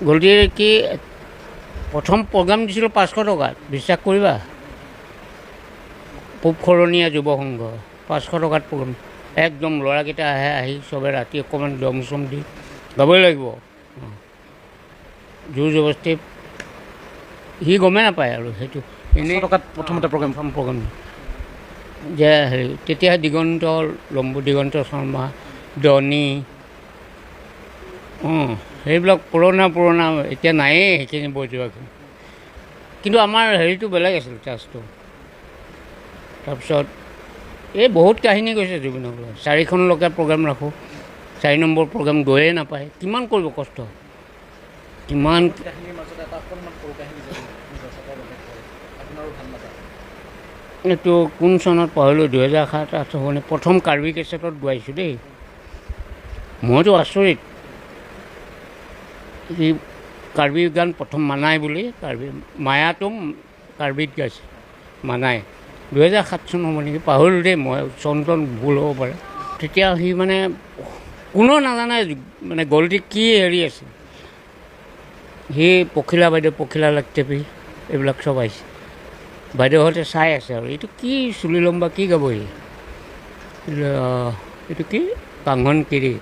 গল্টিৰ কি প্ৰথম প্ৰগ্ৰাম দিছিলোঁ 500 টকাত, বিশ্বাস কৰিবা। পূব শৰণীয়া যুৱ সংঘ 500 টকাত প্ৰগ্ৰাম। একদম ল'ৰাকেইটা আহে, আহি চবে ৰাতি অকণমান দম চম দি গাবই লাগিব, জোৰ জবস্তি। সি গমেই নাপায় আৰু সেইটো এনেই টকাত প্ৰথমতে প্ৰগ্ৰাম যে হেৰি। তেতিয়া দিগন্ত লম্বু, দিগন্ত শৰ্মা, ডনী, সেইবিলাক পুৰণা পুৰণা, এতিয়া নায়েই সেইখিনি বজোৱাখিনি। কিন্তু আমাৰ হেৰিটো বেলেগ আছিল, টাচটো। তাৰপিছত এই বহুত কাহিনী গৈছে জুবিনক লৈ। 4খনলৈকে প্ৰগ্ৰাম ৰাখোঁ, 4 নম্বৰ প্ৰগ্ৰাম গৈয়ে নাপায়। কিমান কৰিব কষ্ট, কিমান। এইটো কোন চনত পাহৰিলোঁ, 2007-8 হ'বনে, প্ৰথম কাৰ্বি কেছেটত গোৱাইছোঁ দেই। মইতো আচৰিত, সি কাৰ্বি গান প্ৰথম মানাই বুলি, কাৰ্বি মায়াটো কাৰ্বিত গাইছে মানাই। 2007 চন হ'ব নেকি, পাহৰিলোঁ দেই মই, চন টন ভুল হ'ব পাৰে। তেতিয়া সি মানে কোনো নাজানে মানে গল্টিত কি হেৰি আছে। সি পখিলা বাইদেউ, পখিলা লাগটেপি এইবিলাক চব আহিছে। বাইদেউহঁতে চাই আছে আৰু এইটো কি চুলি লম্বা কি গাব সি, এইটো কি কাংহন কিৰি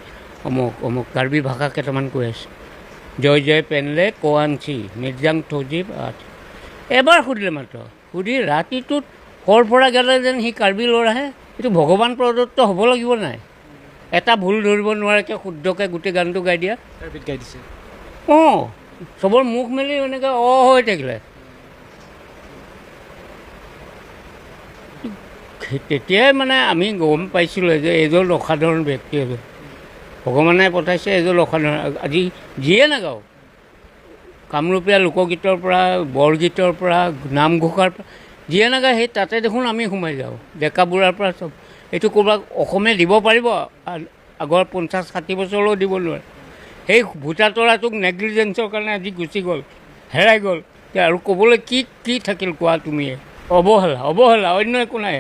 অমুক অমুক কাৰ্বি ভাষা কেইটামান কৈ আছে। জয় জয় পেনলে কোৱানচি মিৰ্জাং থজিব। এবাৰ সুধিলে মাত্ৰ, সুধি ৰাতিটোত ক'ৰ পৰা গেলে যেন সি কাৰ্বি ল'ৰাহে, এইটো ভগৱান প্ৰদত্ত হ'ব লাগিব নাই। এটা ভুল ধৰিব নোৱাৰাকৈ শুদ্ধকৈ গোটেই গানটো গাই দিয়া। গাই দিছে। অঁ, চবৰ মুখ মেলি এনেকৈ অ হৈ থাকিলে। তেতিয়াই মানে আমি গম পাইছিলোঁ যে এইজন অসাধাৰণ ব্যক্তি এজন, ভগৱানে পঠাইছে এজন অসাধাৰণ। আজি যিয়ে নাগাওঁ, কামৰূপীয়া লোকগীতৰ পৰা, বৰগীতৰ পৰা, নামঘোষাৰ পৰা, যিয়ে নাগায় সেই তাতে দেখোন আমি সোমাই যাওঁ, ডেকা বুঢ়াৰ পৰা চব। এইটো ক'ৰবাত অসমে দিব পাৰিব, আগৰ 50-60 বছৰলৈও দিব নোৱাৰে। সেই ভোটা তৰাটোক নেগলিজেঞ্চৰ কাৰণে আজি গুচি গ'ল, হেৰাই গ'ল। আৰু ক'বলৈ কি কি থাকিল কোৱা তুমিয়ে? অৱহেলা, অৱহেলা, অন্য একো নাই।